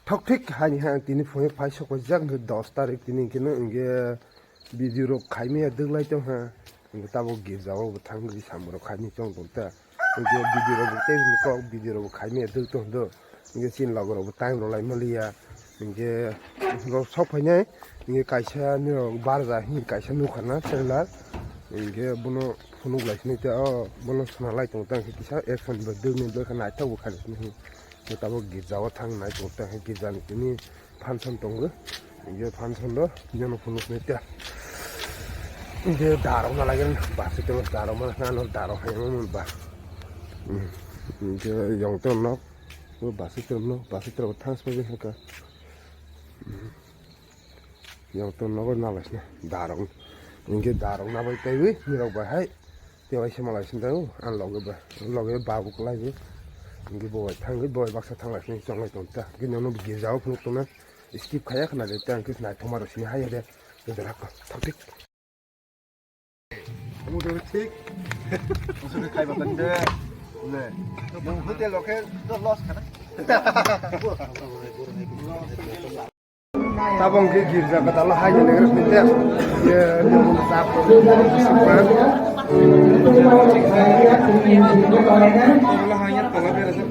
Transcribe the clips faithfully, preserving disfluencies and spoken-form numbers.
Thok thik haini ha tini phunui phai sok paijak, hwnkhe dos tarik tini hwnkhe no hwnkhe video rok khaimaya dwglai tong ha. Hwnkhe tabuk girja o bo thangwi samung rok khaini chong tong ta. Hwnkhe video rok bo tei hwnkhe kok video rok bo khaimaya dwg tong do. Hwnkhe chini logo rok bo time rok lai maliya. Hwnkhe rok sok phainai. Hwnkhe kaisa nirok barja hwnwi kaisa nukha na trailer. Hwnkhe bono phunuk lai sini ta o bono swnalai tong ta hwnkhe kisa action bo dwgni bwkha naithok bo khaini sini. Hwnkhe tabuk girja o thang nai tong ta hwnkhe girja ni tini function tongo. Hwnkhe function do biyano phunuk nai ta. Hwnkhe darok na lagir basi tong darok ma na no darok hai mo ba. Hwnkhe yong tong nok. Bo basi tong nok basi tong thang soi hwnkhe. Yang to nogo nalaisna darok. Hwnkhe darok nabai taiwi nirok bai hai. Tei waisa malaisna taiwi ang loge bai. Loge babu kwlaiwi. Hwnkhe bo bai thangwi bo bai baksa thanglaisna chonglai tong ta. Hwnkhe nono girja o phunuk tongna skip khaya khna de tang khe naithoma rw sini hai de. Jora ko thok thik. Mudur thik. Musudu khai bakal de. Ne. Nung hotel loke to loss khana. Tabong ke girja kata lo hai ne ngerep nite. Ye, ye mun sap. Lo hai ya tola bera sa.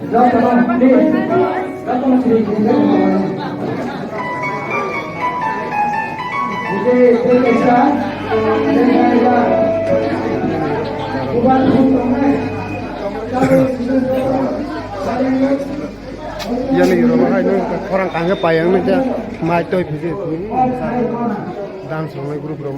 Yani yoro bahai no khorang kangke payang no ja mai toi phiji dan songnai group rok.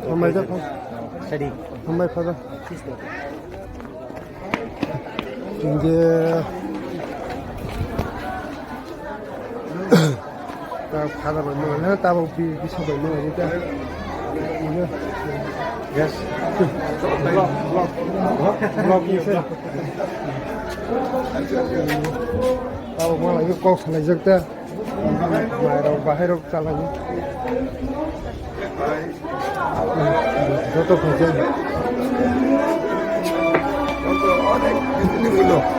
Hambai da, hambai, father. Hingke ta father bai mala na, ta bo bi, bisa bai mala ni ta. Yes. Vlog, vlog, vlog ni se. Ta bo mala ni kok salai jak ta. Mairok bahairok chalani. Joto khaijak.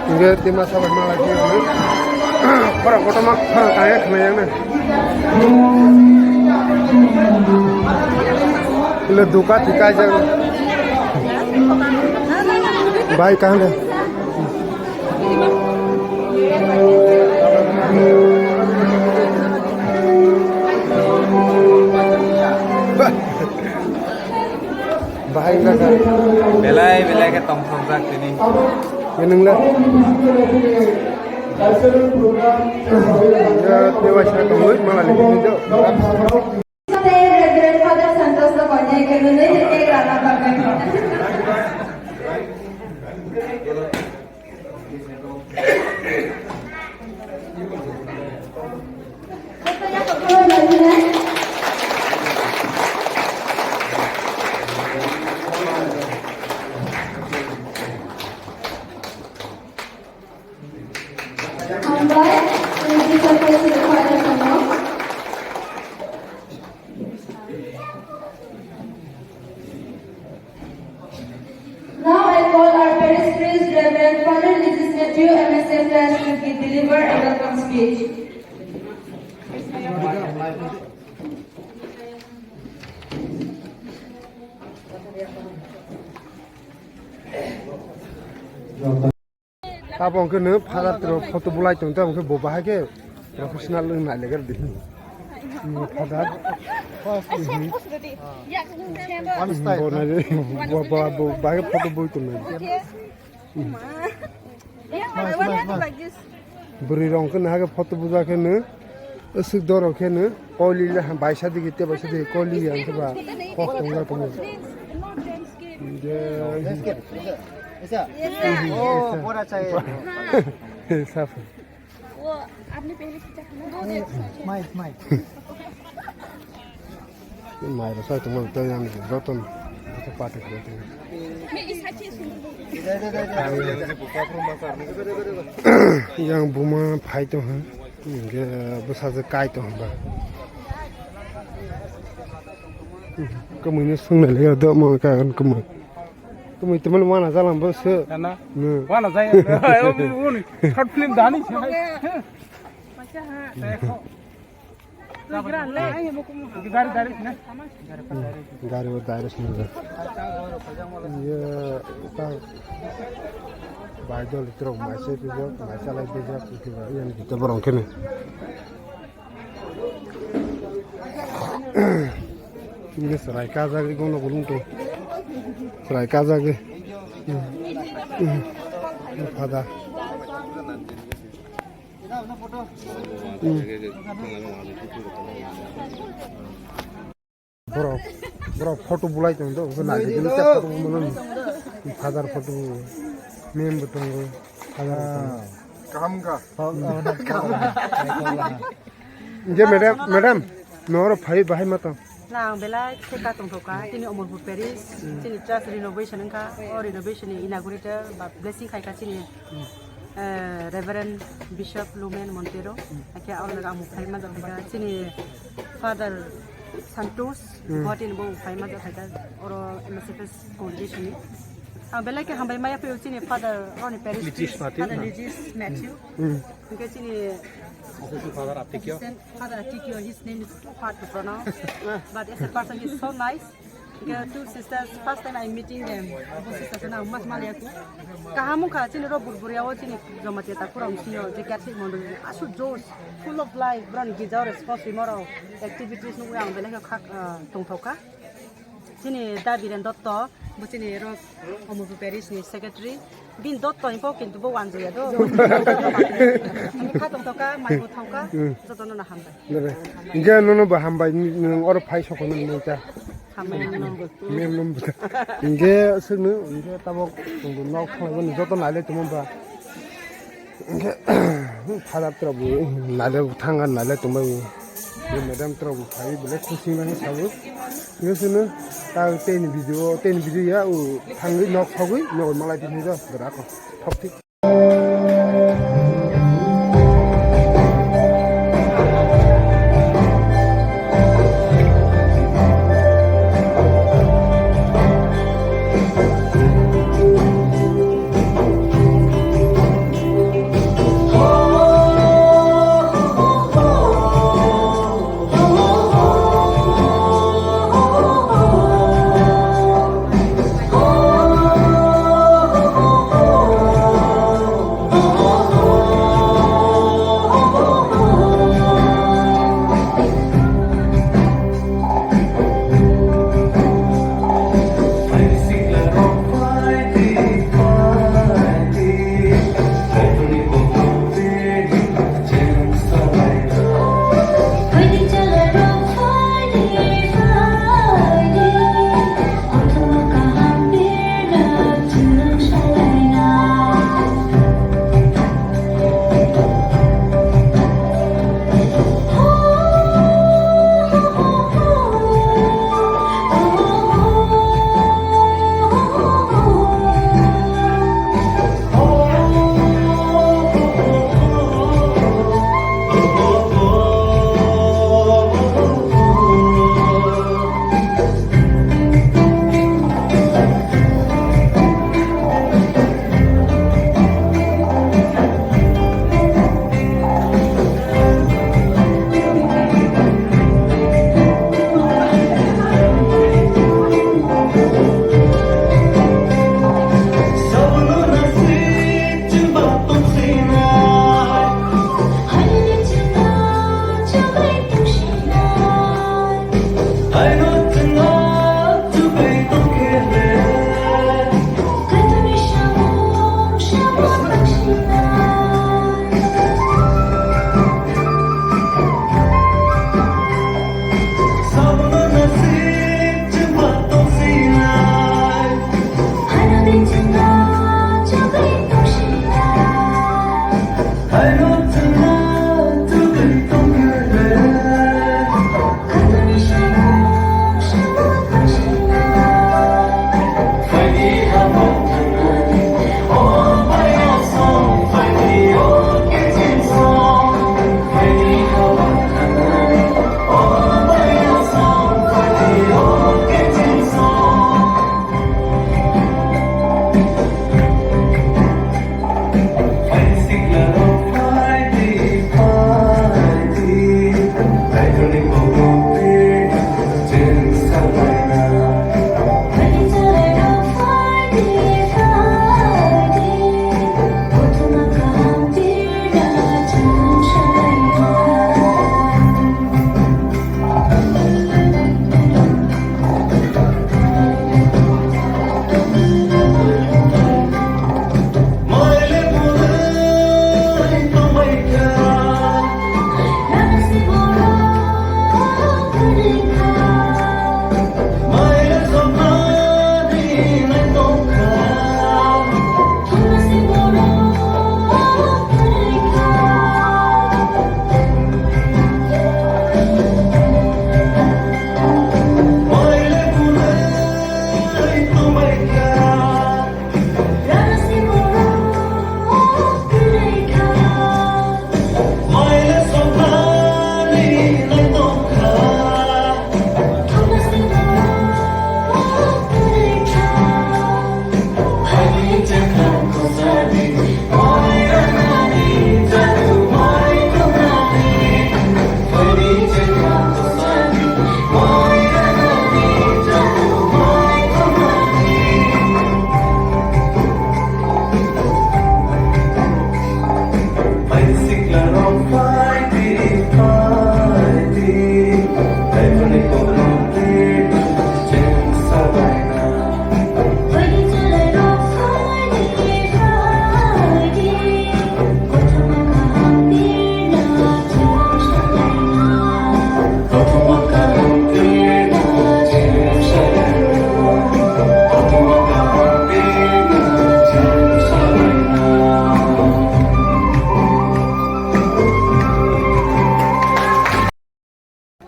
Hingke tima sabai malai khe khorang kotorma khorang kaya khna yang na. Ile duka thika jang. Bai kaham de. Bahai jaga. Belai belai khe tongthokjak tini. Nungla. Ya, tewa sa tongoi malani. Grandfather Santos no konyai khe nwnwi cake rana bagwi. Hambai, thank you so much. Reverend Father Nijis Matthew, M S A Flash, to deliver a welcome speech. Abo hwnkhe nw father rok photo bulai tong tei hwnkhe bo bahai khe professional wng nai legar di. Father. Bo nai bo bo bahai khe photo bui tong nai. Bwrwi rok hwnkhe nahagwi photo buja khe nw, aswk doro khe nw, koli le baisa digi tei baisa digi koli ya hwnkhe ba kok tongja tongo. Hwnkhe Oh, bora chahiye. Sap. Smile, smile. Mai rok sai tongma tei ani joto no joto party khlai tongo. Yang buma phai tong ha, hingke bwsajwk kai tong ha ba. Kwmwi no swngnai le do mo ka kwmwi. Kwmwi twmani wana jalam bo se. Kana? Wana jaya. Short film dani se. Gari, gari, ne? Gari o direct sinajak. Ye, ta bai dol itrok mai se pijak, mai chalai pijak, ikiba, iyan kita borong kene. Ini serai kajak, ikono gulung tu. Serai kajak, eh. Pada. Borok, borok photo bulai tong do, hwnkhe nai tong do, photo bo mano. Father photo, mem bo tongo, father bo tongo. Kaham wngkha. Hwnkhe madam, madam, noro phai bahai ma tong? Na ang belai khe ka tongthokha, chini Omorpur Parish, chini church renovation wngkha, o renovation ni inaugurator ba blessing khaikha chini eh, Reverend Bishop Lumen Montero, hakhe aro naga ang phai majak phaikha chini Father Santos, Guwahati ni bo phai majak phaikha oro M S F S congregation ni. Ang belai khe hambai maya phaiyo chini Father roni parish priest, Father Nijis Matthew. Hingke chini Assistant Father Atikyo. Assistant Father Atikyo, his name is too hard to pronounce, but as a person, he's so nice. Hingke two sisters, first time I meeting them. Bo sisters na mas mali aku. Kaham wngkha chini ro bur bur yawo chini Jamatia Takhurao sio je Catholic mondoli asu josh, full of life, bron gija ore sports rimoro activities nugwi ang belai khe khak, ah, tongthokha. Chini da Biren Dotto, bo chini ro Omorpur Parish ni secretary. Bin Dotto ni pok kintu bo wanjaya do. Ani kha tongthokha, mai bo thangkha, jotono na hambai. Hingke nono bo hambai, nwng oro phai sokoni nini ta. Hambai nang nang bo. Mem num bo. Hingke aswkno, hingke tabok tongbo nok thanglaibo ni joto nailai tongma ba. Hingke father tora bo nailai thangka nailai tongma bo. Madam tora bo phai belai khusi mani sabo. Hingke aswkno ta tei ni video, tei ni video ya o thangwi nok thogwi nok malai tini do. Berako. Thok thik.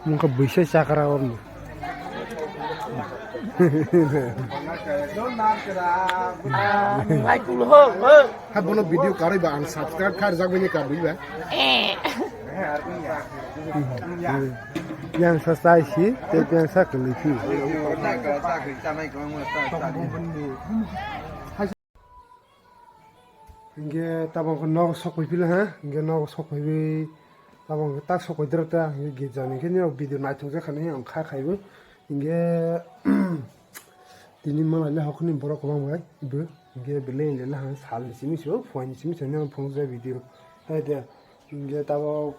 Wngkha buisai chakra orni. Hai bono video karwi ba ang subscribe kha rwjak bini karwi ba. Yang sa sai si te yang sa kwlwi phi. Hingke tabok nogo sok paiphila ha, hingke nogo sok paiwi tabok tak sok paidoro ta, hingke girja ni khe nini video naithok jak kha nini ang kha khaibo. Hingke tini malai le hokni borok kwbang bai bo, hingke belai le ha sal ni simi se, phone ni simi se nang phunukjak video. Hai de, hingke tabok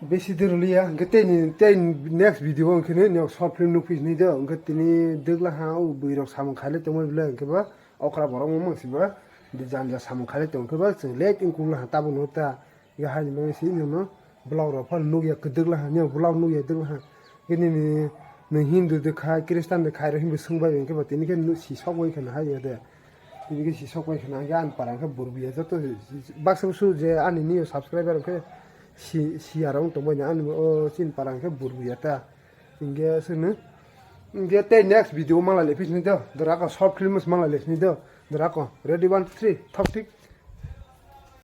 besi de rwliya, hingke tei ni, tei next video hingke nini short film nukphi hinwi do, hingke tini dwgla ha o bwrwi rok samung khailai tongmani belai hingke ba. Okra borok wngmang si ba, de janja samung khailai tong khe ba, chwng late wng kuk laha tabuk no ta, ya hai ni bagwi si no, block rok phano nukya kwdwk laha, nini block nukya kwdwk laha, nini, nini Hindu de khai, Christian de khai rok hinwi swng bai hwnkhe ba, tini khe si sok bai khana hai ya de, tini khe si sok bai khana, hwnkhe ani para hwnkhe burbuya joto baksa bwswk je ani nini subscriber hwnkhe si, si ya rok wng tong bai ani o chini para hwnkhe burbuya ta. Hingke sini. Hingke tei next video malai le phi sini do. Dorako short film malai le sini do. Dorako ready one, three, thok thik.